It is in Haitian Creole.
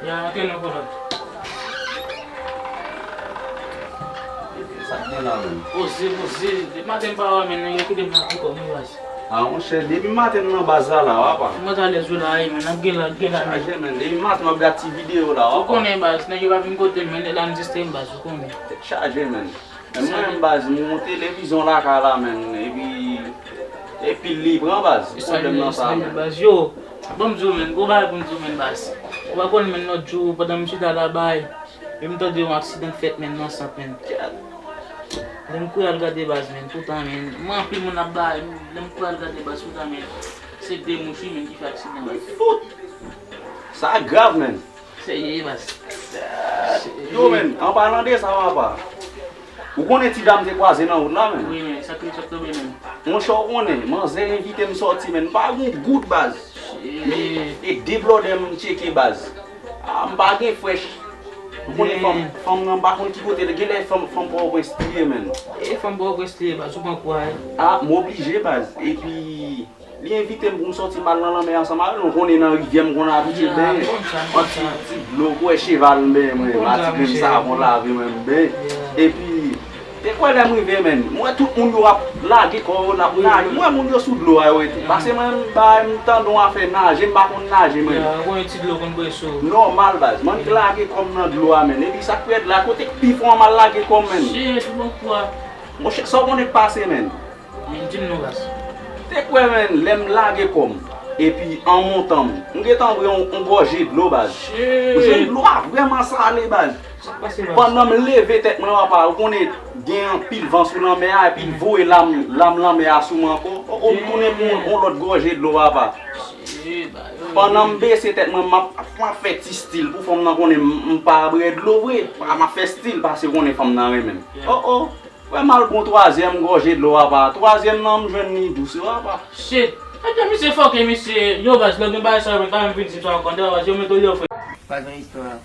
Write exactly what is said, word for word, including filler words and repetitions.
Ya, antre nan kolòn. Sa k gen la menm? Poze, poze. Depi maten m pa wè, men nèg yo kite m nan kou kòm wi baz. A monchè, depi maten m nan baz la la, w apa. Mwen ta lèz yo la, wi, men n ap gen la, gen la, men. Chaje menn, depi maten m ap gad ti videyo la, w Ou apa. Konnen baz, nèg yo pa vin kote m, men nèg la m distre m baz, ou konnen. Tèt chaje menn. Men mwen menm baz, m gon televizyon lakay la menn, epi epi li pran baz, pwoblèm nan sa menn. Baz, yo, ban m di w menn, gwo bagay pou m di w menn baz. Ou pa konn menn lòt jou, pandan m chita la bay, e m tande yon aksidan k fèt menn nan sant menn. Lè m kouri al gade baz menn, poutan menn, mwen anpil moun ap bay, lè m kouri al gade baz, poutan menn, se de mouch wi menn ki fè aksidan baz. Fout! Sa grav menn. Serye baz. Yo menn, an palan de sa papa. Ou konnen ti dam te kwaze nan wout la menn. Wi menn, sa k sa k tonbe menn. Monchè ou konnen, manzè envite m sòti menn, m pa gon goud baz. Men e de blòdè m tcheke baz. A m pa gen frèch. Ou konnen fanm, fanm nan m pa konn ki kote l, genlè fanm, fanm Pòtoprens li ye menn. E fanm Pòtoprens li ye baz, ou pran kou a. A m oblije baz. Epi li envite m pou m sòti m al nan lanmè ansanm avè l. Ou konnen nan rivyè m konn abitye benyen. Yon ti, ti dlo kwè cheval m benyen mwen, ma ti grenn savon lave mwen m benyen. Epi te kwè lè m rive menn, m wè tout moun yo ap lage kò yo, l ap naje. M wè moun yo sou dlo a yo rete. Pase mwen m bay m tande yon afè naje, m pa konn naje mwen. Ou konnen ti dlo konn bwese w. Nòmal baz, m annik lage kò m nan dlo a menn. Epi sa k pi rèd la, kote k pi fon an m al lage kò m menn. Shit, ou pran kou a. Monchè, sa w konnen k pase menn. Di m non baz. Te kwè menn, lè m lage kò m, epi an montan m, m gentan bwè yon, yon gòje dlo baz. Monchè, dlo a vrèman sale baz. Pandan m leve tèt mwen apa, ou konnen gen anpil van sou lanmè a, epi l voye lam, lam lanmè a sou mwen ankò. Ou m tounen pou yon, yon lòt gòje dlo apa. Pandan m bese tèt mwen, m ap, m ap fè ti stil pou fanm nan konnen m, m pa bwè dlo vre. M ap fè stil pase konnen fanm nan renmen m. Oh oh. Wè m al bon twazyèm gòje dlo apa. Twazyèm nan m jwenn li dous yo apa. Shit. Ebyen misye fòke misye. Yo baz, lè w gen bagay sa yo, pa menm vin di m sa ankò. Baz, yo mete w yo frè. Pa gen istwa.